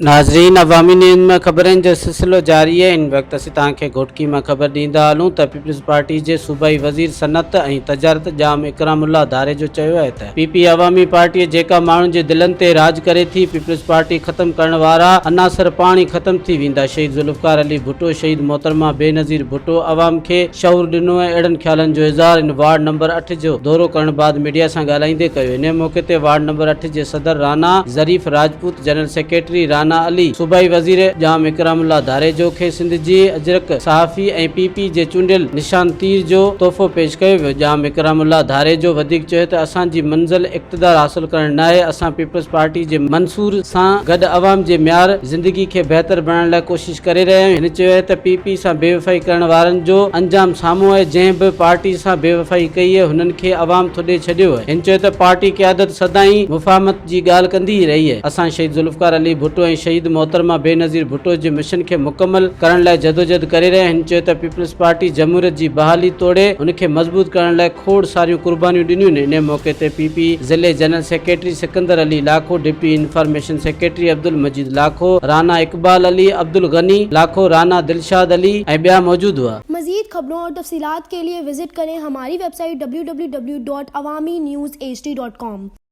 ناظرين عوامي نيوز ۾ خبرن جو سلسلو جاري آهي هن وقت اسين توهان کي گهوٽڪي مان خبر ڏيندا هلون ته پيپلز پارٽي جي صوبائي وزير صنعت ۽ تجارت ڄام اڪرام الله ڌاريجو چيو آهي ته پي پي عوامي پارٽي جيڪا ماڻهن جي دلن تي راڄ ڪري ٿي پيپلز پارٽي ختم ڪرڻ وارا عناصر پاڻ ئي ختم ٿي ويندا شهيد ذوالفقار علي ڀٽو شهيد محترمه بينظير ڀٽو عوام کي شعور ڏنو ۽ اهڙن خيالن جو اظهار هن وارڊ نمبر اٺ جو دورو ڪرڻ بعد ميڊيا سان ڳالهائيندي ڪيو. انهي موقعي تي وارڊ نمبر اٺ جي صدر رانا ظريف راجپوت، جنرل سيڪريٽري رانا علي، صوبائي وزير ڄام اڪرام الله ڌاريجو کي سنڌ جي اجرڪ صحافي ۽ پي پي جي چونڊيل نشان تير جو تحفو پيش ڪيو ويو. ڄام اڪرام الله ڌاريجو وڌيڪ چيو ته اسان جي منزل اقتدار حاصل ڪرڻ ناهي، اسان پيپلز پارٽي جي منصور سان گڏ عوام جي معيار زندگي کي بهتر بڻائڻ لاء ڪوشش ڪري رهيا آهيون، هن چيو آهي ته پي پي سان بيوفائي ڪرڻ وارن جو انجام سامهون آهي، جنهن به پارٽي سان بيوفائي ڪئي آهي هنن کي عوام ٿڏي ڇڏيو آهي، هن چيو ته پارٽي قيادت سدائين مفاهمت جي ڳالهه ڪندي ئي رهي آهي، اسان شهيد ذوالفقار علي ڀٽو ۽ شهيد محترمه بينظير ڀٽو جي مشن کي مڪمل ڪرڻ لاء جدوجهد ڪري رهيا آهيون، هن چيو ته پيپلز پارٽي جمهوريت جي بحالي توڙي ان کي مضبوط ڪرڻ لاء کوڙ ساريون قربانيون ڏنيون، انهي موقعي تي پي پي ضلعي general secretary Sikandar Ali Lakho, deputy information secretary Abdul Majeed Lakho, Rana Iqbal Ali, Abdul Ghani Lakho, Rana Dilshad Ali ۽ ٻيا موجود هئا. مزيد خبرون اور تفصيلات کے لئے وزٽ ڪرين ھماري web site www.awamiNewsHD.com.